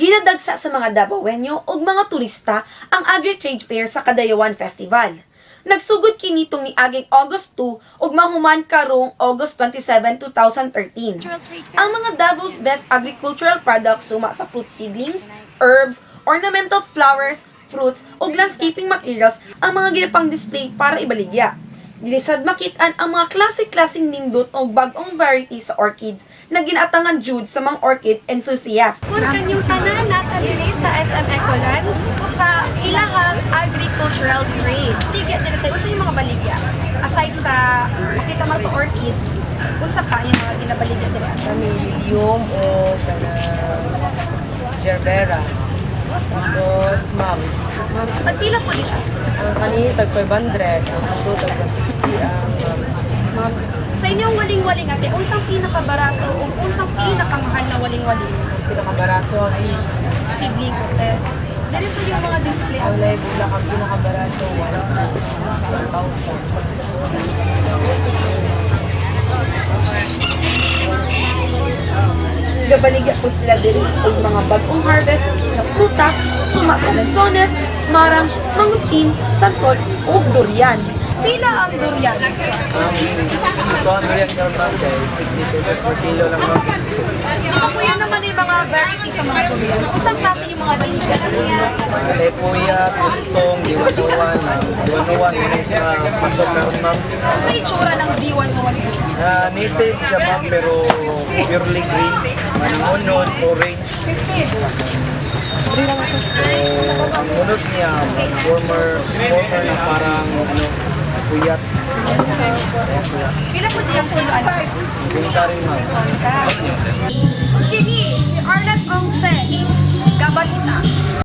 Ginadagsa sa mga Dabawenyo ug mga turista ang Agri-Trade Fair sa Kadayawan Festival. Nagsugod kini tong niaging August 2 ug mahuman karong August 27, 2013. Ang mga Davao's best agricultural products suma sa fruit seedlings, herbs, ornamental flowers, fruits ug landscaping materials ang mga ginapang display para ibaligya. Diri sad makit-an ang mga klase-klaseng nindot o bag-ong variety sa orchids na ginaatangan jud sa mga orchid enthusiast. Kung kanyong tanan nata diri sa SM Ecoland sa ilahang agricultural trade. Baligya diri tayo, unsa yung mga baligya? Aside sa makita mo to orchids, unsa pa yung mga ginabaligya diri? Lilium o kanang gerbera. Tapos mums. Ma'am, sa tagpila po di siya? Ang kani tag 500, ang ato tag 150 ang mums. Ma'am, sa inyong waling-waling ate, unsang pinakabarato o unsang pinakamahal na waling-waling? Pinakabarato ang si Seedling ate. Diri sa iyong mga display ang ate. live bulak ang pinakabarato 1,000. Gabaligya po sila diri og mga bag-ong harvest na prutas suma sa lansones, marang, mangustin, santol ug durian. Pila ang durian? Ito ang durian karon, ma'am, kay 50 pesos per kilo lang, ma'am. Di ba kuya naman yung mga variety sa mga durian? Unsang klase yung mga baligya? Lepuya, tutong, D101, D101 yun sa patok karon, ma'am. Sa itsura ng B101? Native siya, ma'am, pero purely green. Manunod, orange. So, ang unod niya, former na parang ano, puyat. Pila po siyang kilo ano? Binta rin, ma'am. Kini, si Arlette Ongche.